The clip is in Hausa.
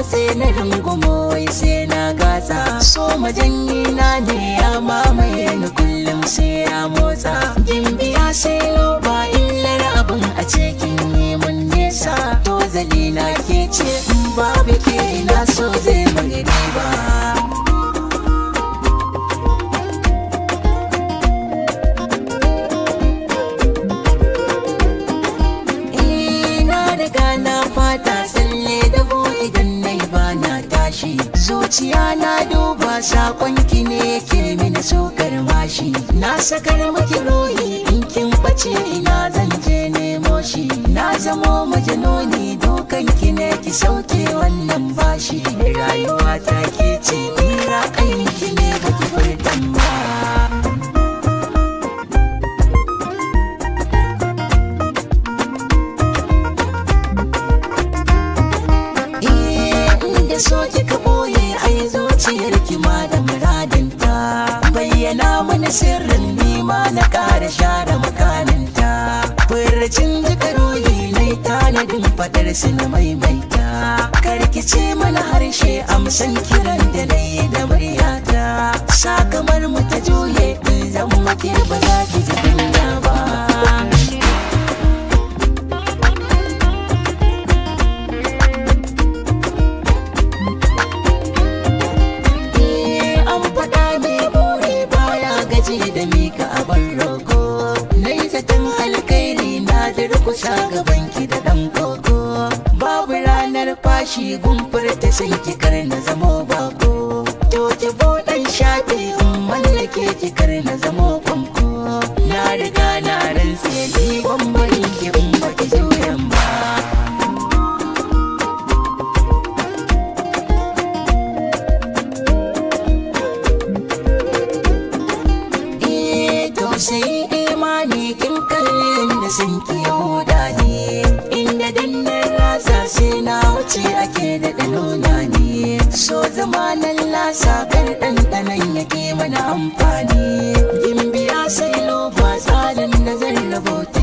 dutse na rungumo wai sai na gasa. So majanyi na ne ya mamaye ni kullum sai ya motsa. Gimbiya sai loba illar abin a cikin yi mun nesa. To zalila ke ce in babu ke na so zai mun riba. Na fata tsalle dabo idan nai ba na tashi. Zuciya na duba sakonki ne yake mini sokar mashi. Na sakar miki ruhi in kin bace ina zan je nemo shi. Na zamo majnuni dukan ki ne ki sauke wannan bashi. Rayuwa ta ke ce ni ra'ayin ki ne baki furtan ba. So kika boye ai zuciyar ki ma da muradinta. Bayyana mana sirrin ni ma na ƙara share makaninta. Furcin jika ruhi nai tanadin fadar su na maimaita. Karkice mana harshe amsan kiran da na yi da muryata. Sakamar mu ta juye in zan make ba za ki ji kunya ba. Da mika abin roko nai zaton alkhairi na durkusa gaban ki da dan koko. Babu ranar fashi gumfur ta san ki kar na zamo bako. To ki buɗan shafe in mallake ki kar na zamo fanko. Na riga na rantse ni bambarin ki in baki juyan ba. Sai imani kin kalle da san ki yahuda ne. Inda dannan rasa sai na wuce ake da nuna ne. So zamanin lasa kar ɗanɗanon yake mana amfani. Gimbiya sai loba tsarin da zan rabota.